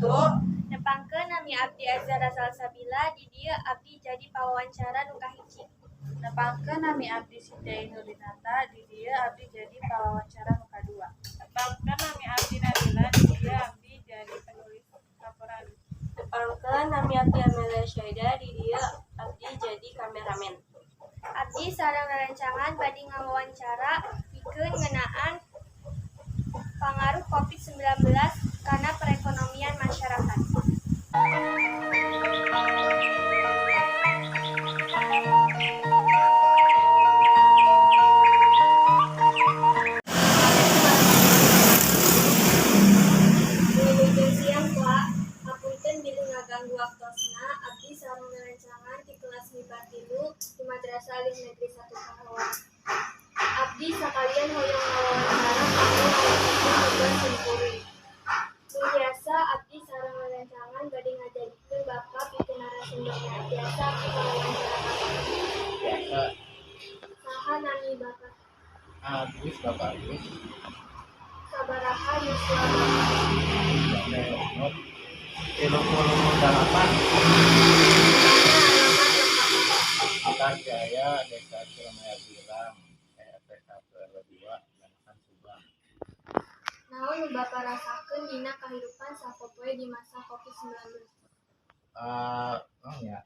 Wabarakatuh. Nepangkeun, nami abdi Azara Salsabila, di dieu abdi jadi pawawancara nu kahiji. Nepangkeun, nami abdi Siti Nurdinata, di dieu abdi jadi pawawancara nu kadua. Nepangkeun, nami abdi Nabila, di dieu abdi jadi penulis laporan. Nepangkeun, nami abdi Amelia Syaida, di dieu abdi jadi kameramen. Abdi sareng rerencangan bade ngawawancara pikeun ngeunaan pangaruh Covid-19 kana perekonomian masyarakat. Wilujeng siang, Pak. Hapunten bilih ngaganggu waktosna, abdi sareng rerencangan ti kelas MIPA 3 di Madrasah Aliyah Negeri 1 Karawang. Abdi sakalian hoyong ngawawancara kanggo ngalanjutkeun tugas simkuring. Mun tiasa, abdi sareng rerencangan bade ngajadikeun Bapak pikeun narasumberna. Tiasa abdi ngawawancara Bapak? Biasa. Saha nami Bapak? Agus, Bapak Agus. Sabaraha yuswa Bapak? Sampai umur 38. Mana alamat lengkap Bapak? Sekar Jaya, Desa Cilamaya Girang, RT 1 RW 2, Ganasan, Subang. Naon nu Bapak rasakeun dina kahirupan sapopoe di masa Covid-19? Oh ya,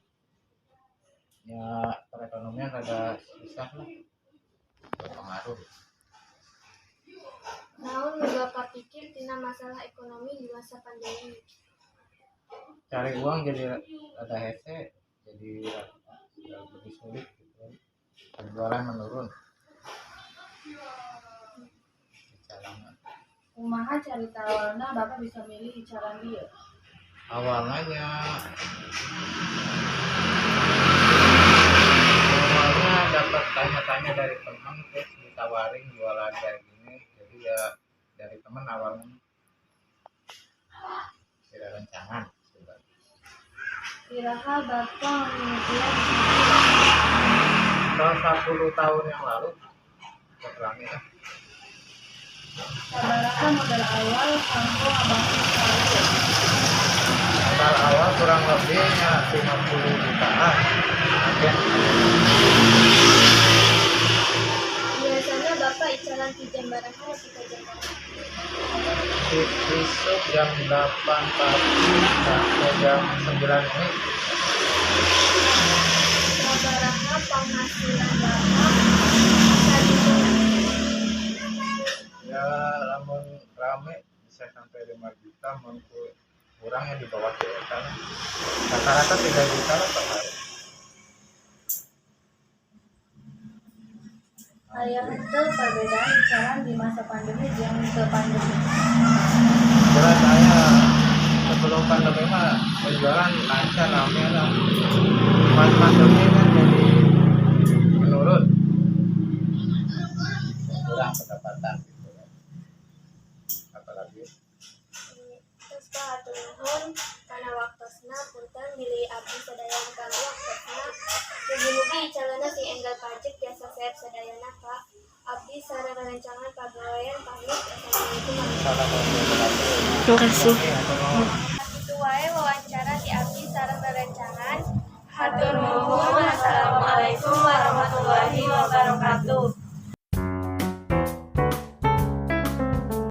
ya, perekonomian rada susah lah, berpengaruh. Naon nu Bapak pikir tina masalah ekonomi di masa pandemi? Cari uang jadi rada hese, jadi lebih sulit gitu. Penjualan menurun. Icalan. Kumaha carita awalna Bapak bisa milih icalan dieu? Awalnya dapat tanya-tanya dari teman, terus ditawarin jualan kayak gini, jadi ya dari teman awalnya, tidak rencangan sudah. Iraha Bapak mimitian bisnis ieu? Tahun 10 tahun yang lalu, udah lama ya. Sabaraha modal awal kanggo ngabangun usaha ieu? Modal awal kurang lebihnya 50 jutaan. Oke. Biasana Bapak icalan ti jam baraha nepi ka jam baraha? Isuk jam 8 pagi sampai jam 9 ini. Sabaraha penghasilan Bapak sadintenan? Ya, lamun rame bisa sampai 5 juta, mun kurang ya di bawah juta lah. Rata-rata 3 juta lah per hari. Aya henteu perbedaan icalan di masa pandemi jeung teu pandemi? Jelas saya, sebelum pandemi mah penjualan lancar, rame lah. Pas pandemi kan jadi menurun, kurang pendapatan gitu kan. Apalagi Terus, Pak, hatur nuhun kana waktosna. Punten bilih abdi sadaya ngaganggu waktosna. Mugi-mugi icalanna sing enggal pajeg, tiasa sehat sadayana, Pak. Abdi sareng rerencangan pagawean pamit. Assalamualaikum warahmatullahi Wabarakatuh. Terima kasih. Oke, hatur nuhun. Kitu wae wawancara ti abdi sareng rerencangan. Hatur nuhun.